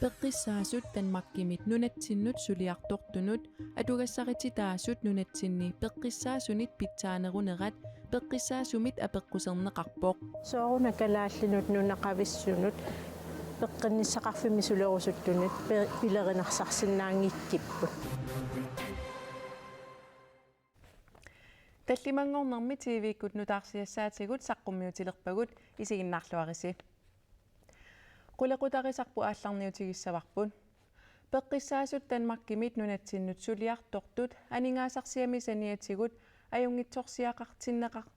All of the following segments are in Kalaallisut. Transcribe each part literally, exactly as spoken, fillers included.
Peqqissaasut Danmarkimit nunatsinnut suliartortunut atugassarititaasut nunatsinni peqqissaasunit pitsaanerunerat peqqissaasumit apeqquserneqarpoq. Sooruna kalaallinut nunaqavissunut peqqinnissaqarfimmi sulerusuttunut pe-, pilerinarsaarsinnaanngikkipput. Tallimanngornermi T V-kkut nutaarsiassaatigut saqqummiutilerpagut, isiginnaarluarisi. Qulequtarisarput aallarniutigissavarput. Peqqissaasut Danmarkimit nunatsinnut suliartortut aningaasarsiami saniatigut ajunngitsorsiaqartinneqar-,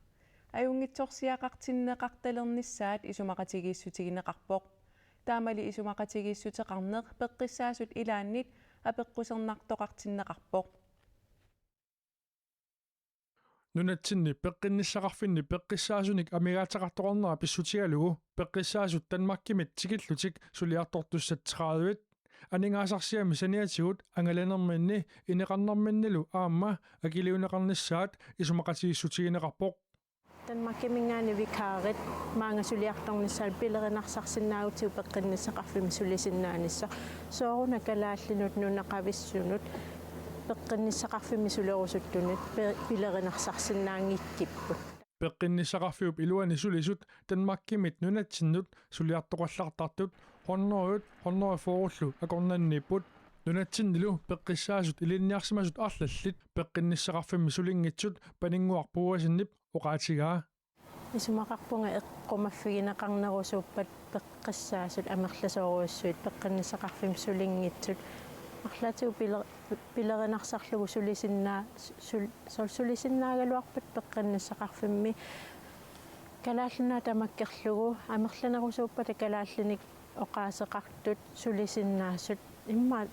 ajunngitsorsiaqartinneqartalernissaat isumaqatigiissutigineqarpoq. Taamali isumaqatigiissuteqarneq peqqissaasut ilaannit apeqqusernartoqartinneqarpoq. Nunatsinni peqqinnissaqarfinni peqqissaasunik amigaateqartoqarnera pissutigalugu peqqissaasut Danmarkimit tikillutik suliartortussat tredive aningaasarsiami saniatigut angalanerminni ineqarnerminnilu aamma akiliuneqarnissaat isumaqatigiissutigineqarpoq. Danmarkiminngaanniit vikarit maanga suliartornissaat pilerinarsaarsinnaagutsigit peqqinnissaqarfimmi sulisinnaanissaat. Sooruna kalaallinut nunaqavissunut peqqinnissaqarfimmi sulerusuttunut pe-, pilerinarsaarsinnaanngikkipput. Peqqinnissaqarfiup iluani sulisut Danmarkimit nunatsinnut suliartoqallartartut hundrede, hundrede fyrrellu akornanniipput. Nunatsinnilu peqqissaasut ilinniarsimasut arlallit peqqinnissaqarfimmi sulinngitsut Paninnguaq Boasenip oqaatigaa. Isumaqarpunga eqqumaffigineqarnerusuuppat peqqissaasut amerlasoorujussuit peqqinnissaqarfimmi sulinngitsut. Arlaatigut pile-, pilerinarsarlugu sulisinnaa-, sul-, sol-, sulisinnaagaluarpat peqqinnissaqarfimmi Kalaallit Nunaat tamakkerlugu amerlanerusuuppata kalaallinik oqaaseqartut sulisinnaasut immaqa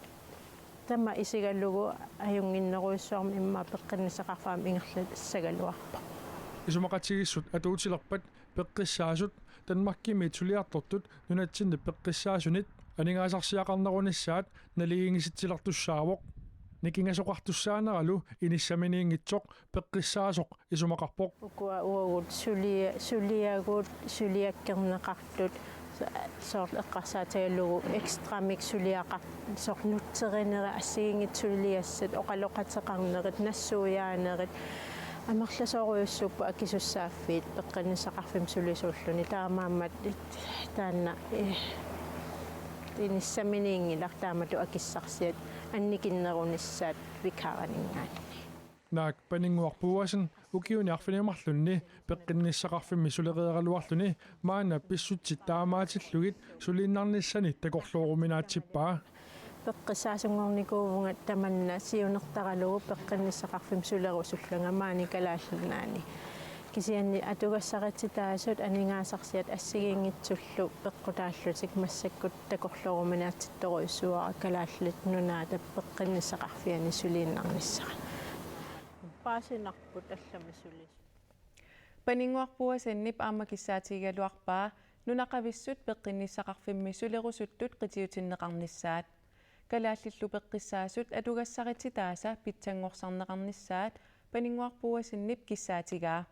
tama isigalugu ajunnginnerujussuarmik immaqa peqqinnissaqarfik aamma ingerlassagaluarpoq. Isumaqatigiissut atuutilerpat peqqissaasut Danmarkimiit suliartortut nunatsinni peqqissaasunit aningaasarsiaqarnerunissaat naligiinngisatsilertussaavoq. Nikingasoqartussaaneralu inissaminiinngitsoq peqqissaasoq isumaqarpoq. Ukua uagut sulia-, suliagut suliakkerneqartut, soorlu eqqarsaatigalugu ekstramik suliaqar-, soorlu nutserinerit assigiinngitsut suliassat oqaloqateqarnerit nassuiaanerit amerlasoorujussuupput akisussaaffiit peqqinnissaqarfimmi sulisuulluni, taamaammat taanna, eh, inissaminiinngilaq taamatut akissarsiat annikinnerunissaat vikarininngaanniit. Naak Paninnguaq Boasen ukiuni arfineq-marlunni peqqinnissaqarfimmi suleriaraluarluni maanna pissutsit taamaatillugit suliinnarnissani takorlooruminaatsippaa. Peqqissaasunngornikuuvunga tamanna siunertaralugu peqqinnissaqarfimmi sulerusullunga maani Kalaallit Nunaanni. Kisianni atugassarititaasut aningaasarsiat assigiinngitsullu peqqutaallutik massakkut takorlooruminaatsittorujussuuara Kalaallit Nunaata peqqinnissaqarfiani suliinnarnissara. Paasinarput allamik sulisut. Paninnguaq Boasenip aamma kissaatigigaluarpaa nunaqavissut peqqinnissaqarfimmi sulerusuttut qitiutinneqarnissaat. Kalaallillu peqqissaasut atugassarititaasa pitsanngorsarneqarnissaat Paninnguaq Boasenip kissaatigaa.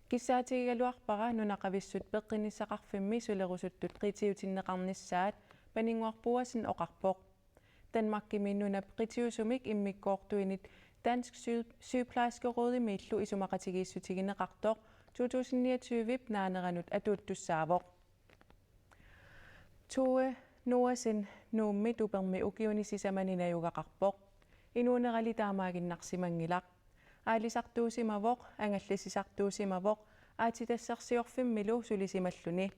Kissaatigigaluarpara nunaqavissut peqqinnissaqarfimmi sulerusuttut qitiutinneqarnissaat Paninnguaq Boasen oqarpoq. Danmarkimi nunap qitiusumik immikkoortuinit Dansk Syg-, Sygeplejerskerådimiillu isumaqatigiissutigineqartoq to tusind niogtyve-p naaneranut atuuttussaavoq. Tue Noasen Nuummi tupermi ukiuni sisamani najugaqarpoq. Inuunerali taamaaginnarsimanngilaq. Aalisartuusimavoq, angallasisartuusimavoq, aatsitassarsiorfimmilu sulisimalluni.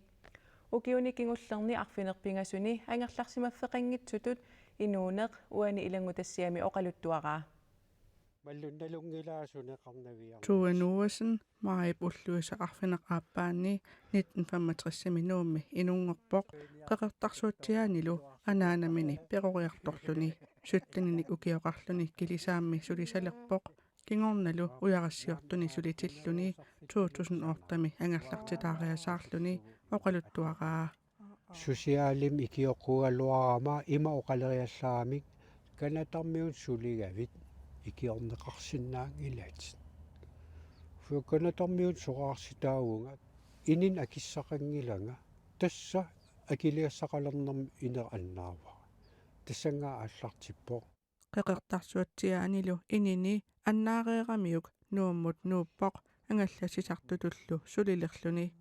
Ukiuni kingullerni arfineq-pingasuni angerlarsimaffeqanngitsutut inuuneq uani ilanngutassiami oqaluttuaraa. Mallunnalunngilaa suneqarnaviarnersoq. Tue Noasen, maajip ulluisa arfineq-aappaanni nitten femogtres-imi Nuummi inunngorpoq, Qeqertarsuatsiaanilu anaanamini peroriartorluni. Sytteninik ukioqarluni Kilisaammi sulisalerpoq, kingornalu Ujarassiortuni sulitilluni to tusind otte-mi angerlartitaariasaarluni, oqaluttuaraa. Socialimi ikioqqugaluarama ima oqaleriallaramik: Kanatarmiunut suligavit, ikiorneqarsinnaanngilatit. Kanatarmiut soraarsitaavunga, inini akissaqanngilanga, tassa akiligassaqalernermik ineq annaavara. Tassannga aallartippoq. Qeqertarsuatsiaanilu inini annaareeramiuk Nuummut nuuppoq angallassisartutullu sulilerluni.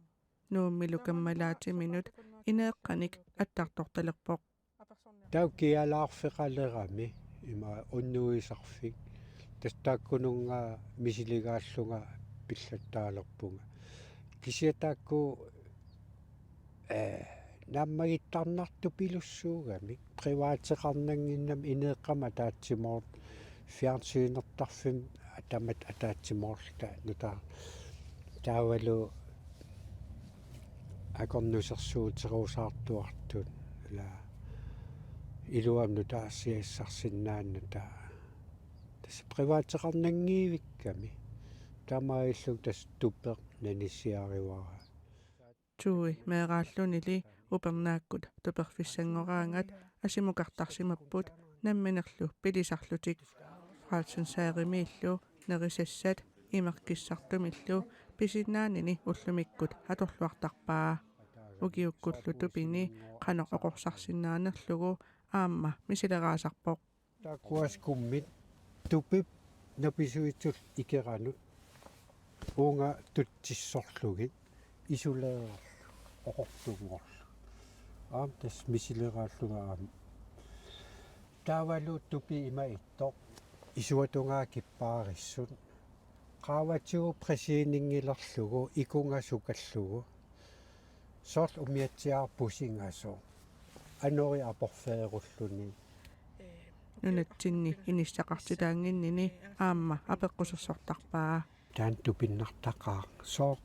Nuummilu kammalaatiminut ineeqqanik attartortalerpoq. Taava kialaarfeqalerami ima unnuisarfik. Tassa taakkununnga misiligaallunga pillattaalerpunga. Kisianni taakku, eh, naammagittarnartupilussuugamik. Privateqarnannginnami ineeqqami ataatsimoorluta, fjernsynertarfimmi tamatta ataatsimoorluta nutaaq. Taavalu akornusersuuterusaartuartut, ila iluamik nutaarsiassarsinnaannata. Tassa privateqarnanngivikkami. Taamaalilluni tassa tupeq nanissiarivara. Tui meeraallunili upernaakkut tuperfissanngoraangat asimukartarsimapput namminerlu pilisarlutik. Frelsens Hærimiillu nerisassat imerkissartumillu pisinnaanini ullumikkut atorluartarpaa. Ukiukkullu tupini qanoq oqorsarsinnaanerlugu aamma misileraasarpoq. Taakkua skummit tupip napisuitsullu ikeranut uunga tutsissorlugit isuleerarlugit oqortunngorlugit. Aamma tassa misileraallunga aamma. Taavalu tupi ima ittoq isuatungaa kippaarissut. Qaavatigut præsiininngilerlugu ikunga sukallugu. Soorlu umiatsiaq pusingasoq. Anori aporfeerulluni. Nunatsinni inissaqartitaannginnini aamma apeqqusersortarpaa. Taanna tupinnartaqaaq, sooq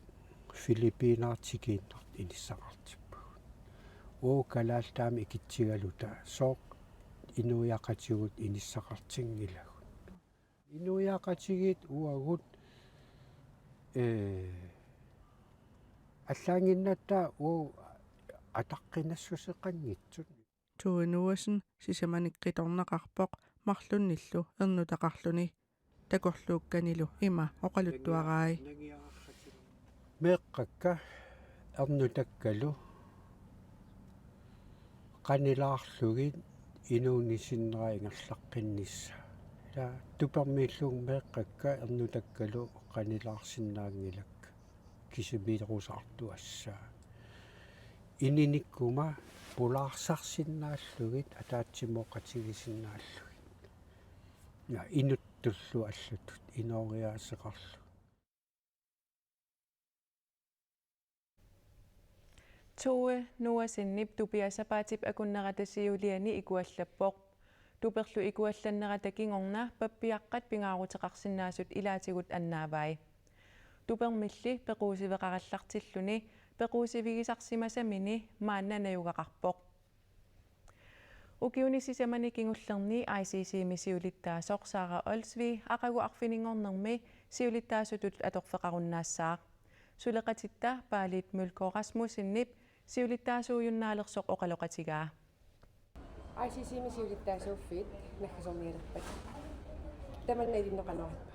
Filippiinit tikiinnartut inissaqartippugut. Uagut kalaallit taama ikitsigaluta sooq inuiaqatigiit inissaqartinngilagut. Inuiaqatigiit uagut, eh, allaannginnatta uagut ataqqinassuseqanngitsut. Tui Noasen sisamanik qitornaqarpoq marlunnillu ernutaqarluni. Takorluukkanilu ima oqaluttuarai. Meeqqakka ernutakkalu qanilaarlugit inuuneq sinnera ingerlaqqinnissaq. Ila tupermiillunga meeqqakka ernutakkalu qanilaarsinnaanngilakka. Kisimiirusaartuassaaq. Ininikkuma pulaarsarsinnaallugit, ataatsimooqatigisinnaallugit. Ja, inuttullu allatut inooriaaseqarlugit. Tue Noasenip tupia sapaatip akunnerata siuliani ikuallappoq. Tuperlu ikuallannerata kingorna pappiaqqat pingaaruteqarsinnaasut ilaatigut annaavai. Tupermilli pequusiveqarallartilluni pequusivigisarsimasamini maanna najugaqarpoq. Ukiuni sisamani kingullerni I C C-mi siulittaasoq Sara Olsvig aqagu arfininngornermi siulittaasutut atorfeqarunnaassaaq. Suleqatitta Paalit Mølgaard Rasmussenip siulittaasuujunnaalersoq oqaloqatigaa. I C C-mi siulittaasuuffiit naggasornialerpat. Tamanna ilinnut qanoq ippa?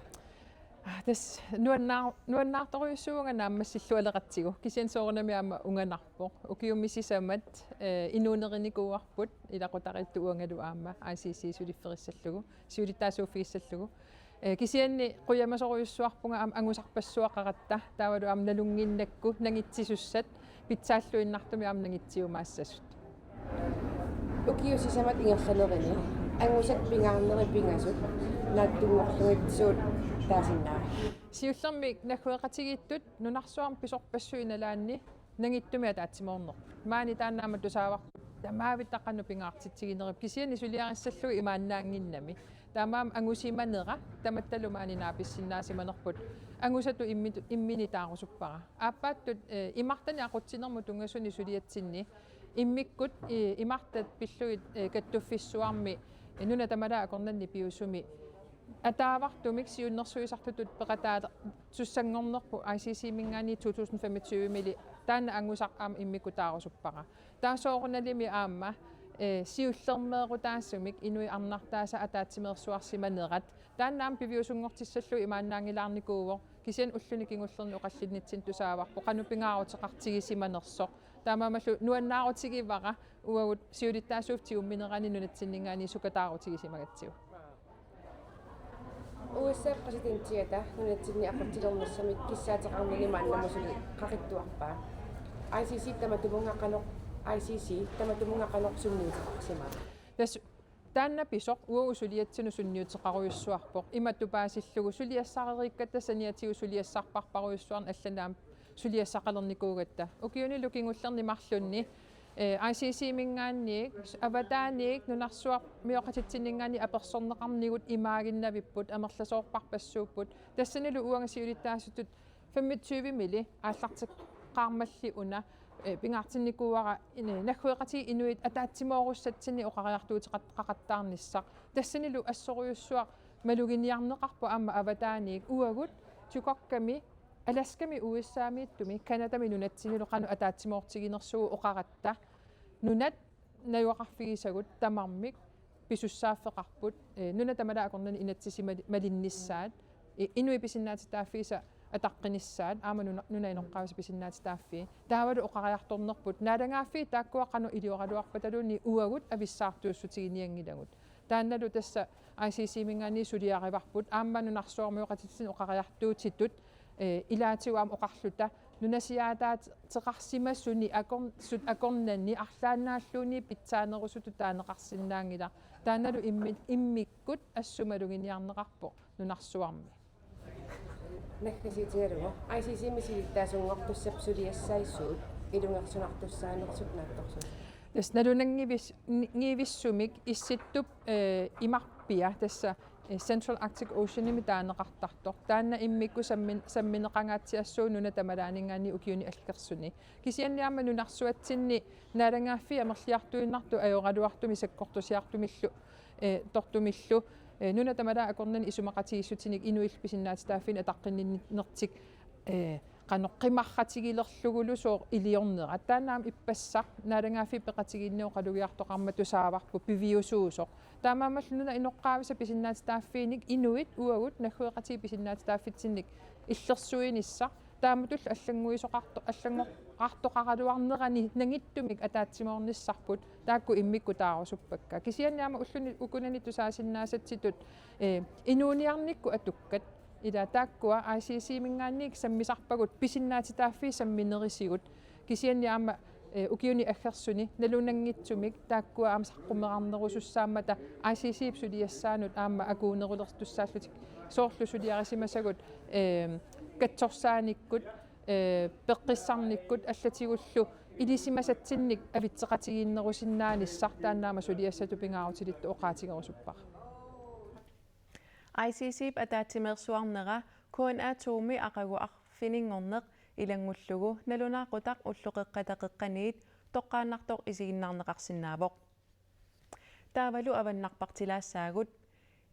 Ah, tassa nuannaar-, nuannaartorujussuuvunga naammassillualeqatsigu. Kisianni soorunami aamma unganarpoq. Ukiumi sisamat, eh, inuunerinikuuarput ilaqutariittut uangalu aamma I C C sulifferissallugu, siulittaasuuffigissallugu. Eh, kisianni qujamasorujussuarpunga aamma angusarpassuaqaratta, taavalu aamma nalunnginnakku nangitsisussat pitsaalluinnartumik aamma nangitsiumaassasut. Ukiut sisamat ingerlanerini angusat pingaarnerit pingasut naatsunngorlugit suut taasinnaavit? Siullermik naggueqatigiittut nunarsuarmi pisorpassuit nalaanni nangittumik ataatsimoornerput. Maani taanna aamma tusaavarput tamavitta qanoq pingaartitsiginerit, kisianni suliarissallugit imaannaannginnami. Taamaammat angusimanera tamattalu maani naapissinnaasimanerput angusatut immi-, imminik taarusuppara. Aappaattut, eh, imartani aqutsinermut tunngasunik suliatsinni immikkut, eh, imartat pillugit, eh, kattuffissuarmi, eh, nuna tamalaat akornanni piusumi ataavartumik siunnersuisartutut peqataasussanngornerput I C C-minngaanniit to tusind femogtyve-mili, taanna angusaq aamma immikkut taarusuppara. Taava soorunalimi aamma, eh, siullermeerutaasumik inuit arnartaasa ataatsimeersuarsimanerat Taanna aamma piviusunngortissallugu imaannaanngilaarnikuuvoq, kisianni ulluni kingullerni oqallinnitsinnut tusaavarput qanoq pingaaruteqartigisimanersoq. Taamaammallu nuannaarutigivara uagut siulittaasuup tigumminerani nunatsinninngaanniit sukataarutigisimagatsigu. U S A-p præsidentiata nunatsinni aqutsilernissamik kissaateqarnini maannamut suli qaqittuarpaa. I C C tamatumunnga qanoq, I C C tamatumunnga qanoq sunniuteqarsimava? Tassa taanna pisoq uagut suliatsinut sunniuteqarujussuarpoq. Imatut paasillugu suliassareriikkatta saniatigut suliassarparparujussuarnik allanut aamma suliassaqalernikuugatta. Ukiunilu kingullerni marlunni, eh, I C C-minngaanniit, avataaniit, nunarsuarmioqatitsinninngaanniit apersorneqarnikkut imaaginnavipput, amerlasoorparpassuupput. Tassanilu uanga siulittaasutut femogtyve-mili aallarteqqaarmalli una, eh, pingaartinnikuuara in-, naggueqatigiit inuit ataatsimoorussatsinnit oqariartuuteqat-, qaqattaarnissaq. Tassanilu assorujussuaq maluginiarneqarpoq aamma avataaniit uagut Chukokkami, Alaskami, U S A-miittumi, Canadami nunatsinnilu qanoq ataatsimoortiginersugut oqaratta. Nunat najugaqarfigisagut tamarmik pisussaaffeqarput, eh, nunat tamalaat akornanni inatsisit mali-, malinnissaat, i-, inuit pisinnaatitaaffii ataqqinissaat, aamma nuna-, nunap inoqqaavisut pisinnaatitaaffii. Taavalu oqariartornerput, naalagaaffiit taakkua qanoq ilioraluarpataluunniit uagut avissaartuussutiginianngilagut. Taannalu tassa I C C-minngaanniit suliarivarput, aamma nunarsuarmioqatitsinnut oqariartuutitut, eh, ilaatigut aamma oqarluta, nunasiaataateqarsimasuni akor-, sut akornanni arlaannaalluunniit pitsaanerusutut taaneqarsinnaanngilaq. Taannalu immi-, immikkut assut maluginiarneqarpoq nunarsuarmi. Naggasiutigalugu I C C-mi siulittaasunngortussap suliassai suut ilungersunartussaanersut naatsorsuutit? Tassa nalunanngivis-, ni-, -ngivissumik Issittup, eh, imarpia tassa, eh, Central Arctic Oceanimi taaneqartartoq. Taanna immikkut sammin-, sammineqangaatsiassuuvoq nunat tamalaanninngaanniit ukiuni aggersuni. Kisianni aamma nunarsuatsinni naalagaaffii amerliartuinnartut ajoraluartumik sakkortusiartumillu, eh, -tortumillu, eh, nunat tamalaat akornanni isumaqatigiissutinik inuillu pisinnaatitaaffiinik ataqqinninnertik, eh, qanoq qimarratigilerlugulu sooq iliornerat. Taanna aamma ippassaq naalagaaffiit peqatigiinneq oqalugiartoqarmat tusaavarput piviusuusoq. Taamaammallu nunap inoqqaavisap pisinnaatitaaffiinik inuit uagut naggueqatigiit pisinnaatitaaffitsinnik illersuinissaq. Taamatullu allannguisoqarto-, allanngoqartoqaraluarnerani nangittumik ataatsimoornissarput taakku immikkut taarusuppakka. Kisianni aamma ulluni ukunani tusaasinnaasatsinni, eh, inuuniarnikkut atukkat. Ila taakkua I C C-minngaanniit sammisarpagut pisinnaatitaaffii samminerisigut. Kisianni aamma, eh, ukiuni aggersuni nalunanngitsumik taakkua aamma saqqummerarnerusussaammata I C C-p suliassaanut aamma akuunerulertussaallutik soorlu suliarisimasagut, eh, katsorsaanikkut, eh, peqqissarnikkut allatigullu ilisimasatsinnik avitseqatigiinnerusinnaanissaq taanna aamma suliassatut pingaarutilittoq oqaatigerusuppara. I C C-p ataatsimeersuarnera K N A to-mi aqagu arfininngorneq ilanngullugu nalunaaqutaq ulloqeqqata qeqqaniit toqqaannartoq isiginnaarneqarsinnaavoq. Taavalu avannarpartilaassaagut.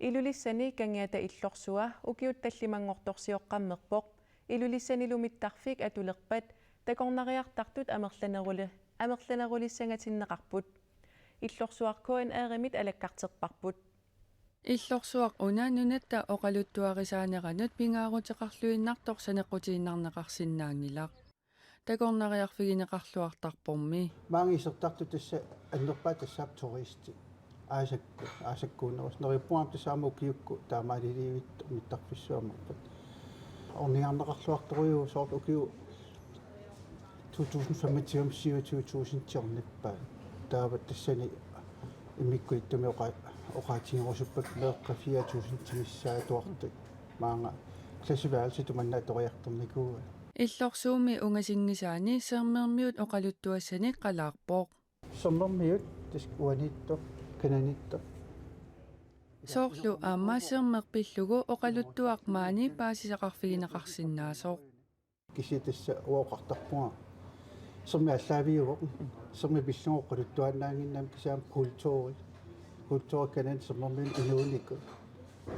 Ilulissani Kangiata Illorsua ukiut tallimanngortorsioqqammerpoq. Ilulissanilu mittarfik atulerpat takornariartartut amerlaneruli-, amerlanerulissangatinneqarput. Illorsuaq K N R-imit alakkarterparput. Illorsuaq una nunatta oqaluttuarisaaneranut pingaaruteqarluinnartoq saneqqutiinnarneqarsinnaanngilaq. Takornariarfigineqarluartarpormi. Maanga isertartut tassa annerpaat tassaavoq turistit. Aasakkut, aasakkuunnerusut. Neriuppunga aamma tassa aamma ukiukkut taamaaliliivittoq mittarfissuammerpat. Ornigarneqarluartorujuuvoq soorlu ukiut to tusind femogtyve syvogtyve tusind tiornippaat. Taava tassani immikkut ittumik oqa-, oqaatigerusuppakka meeqqat fire tusind timissaatuartut. Maanga klasseværelsit tumanna atoriartornikuuaat. Illorsuummi ungasinngisaani sermermiut oqaluttuassanik qalaarpoq. Sermermiut tassa uaniittoq, kananiittoq. Soorlu aamma sermeq pillugu oqaluttuaq maani paasisaqarfigineqarsinnaasoq. Kisianni tassa uanga oqartarpunga. Sermip aallaaviuvoq. Sermip pillugu oqaluttuaannaannginnami kisianni kulturi. Kulturi kanani sermermiunut inuunikkut. Eh,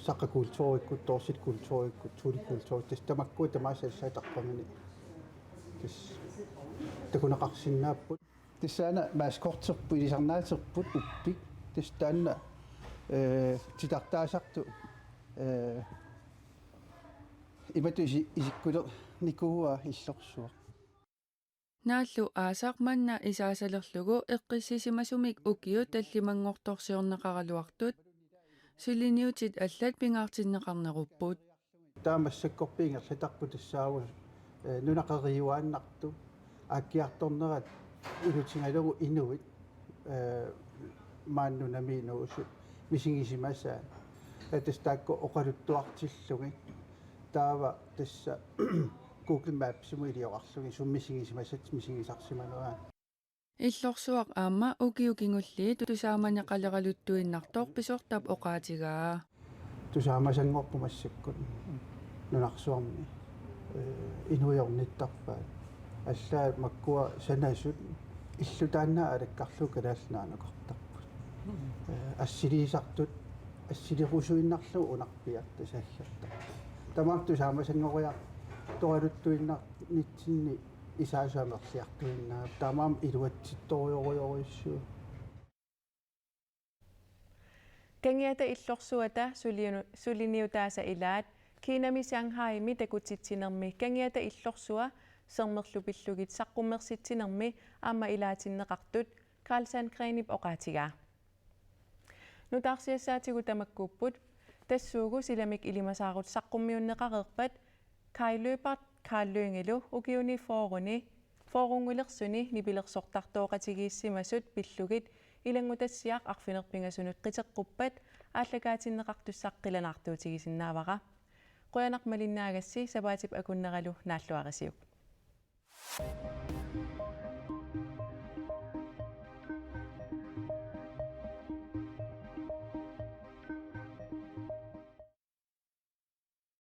saqqat kulturikkut, dorset kulturikkut, thule kulturi. Tassa tamakkua tamaasa allaat taqqamani. Tassa takuneqarsinnaapput. Tassa aana mascotterput, ilisarnaaserput, uppik. Tassa taanna Ee, titartaasartut, ee, imatut isi-, isikkulernikuuaa illorsuaq. Naallu aasaq manna isaasalerlugu eqqissisimasumik ukiut tallimanngortorsiorneqaraluartut suliniutit allat pingaartinneqarnerupput. Taava massakkorpiaq ingerlatarput tassaavoq, ee, nunaqeriuaannartut aakkiartornerat ilutigalugu inuit, ee, maani nunami inuusut misigisimasaat. Ee, tassa taakku oqaluttuartillugit. Taava tassa Google Mapsimut ilioqarlugit sumi misigisimasatit misigisarsimaneraat. Illorsuaq aamma ukiut kingulliit tusaamaneqaleraluttuinnartoq pisortap oqaatigaa. Tusaamasanngorpoq massakkut nunarsuarmi, ee, inuiornittarpaat. Allaat makkua sanasut illu taanna alakkarlugu Kalaallit Nunaanukartarput. Ee, assiliisartut, assilerusuinnarlugu unarpiaq tasaallappa. Tamanna tusaamasanngoriartoraluttuinnarnitsinni isaasut amerliartuinnarput. Taamaammat iluatsittorujorujorujussuuvoq. Kangiata illorsuata suliunu-, suliniutaasa ilaat Kinami Shanghaimi takutitsinermi Kangiata illorsua sermerlu pillugit saqqummersitsinermi aamma ilaatinneqartut Karl Sandgrenip oqaatigaa. Nutaarsiassaatigut tamakkuupput, tassuugu silamik ilimasaarut saqqummiunneqareerpat Kai Lyberth Karl Lyngelu ukiuni fyrreni, fyrrenngulersuni nipilersortartooqatigiissimasut pillugit ilanngutassiaq arfineq-pingasunut qiteqquppat aallakaatinneqartussaq qilanaartuutigisinnaavara. Qujanaq malinnaagassi, sapaatip akunneralu naalluarisiuk.